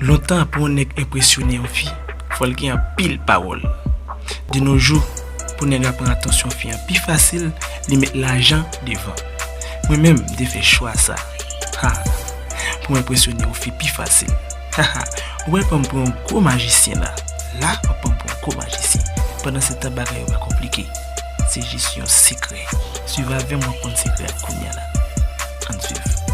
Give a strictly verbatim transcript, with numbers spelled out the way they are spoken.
Lontan, pou yon nèg enpresyone yon fi, fò l gen anpil pawòl. De nos jours, pou nèg la pran atansyon fi an pi fasil, li met lajan devan. Mwen menm, m te fè chwa sa. Ha! Pou m enpresyone yon fi pi fasil. Ha ha! Ou pral pran m pou yon gwo majisyen la. La, w ap pran m pou yon gwo majisyen. Pandan se tan, bagay yo pa konplike. Se jis yon sekrè. Swiv avè m, w ap konn sekrè a kounye a la. Ann swiv.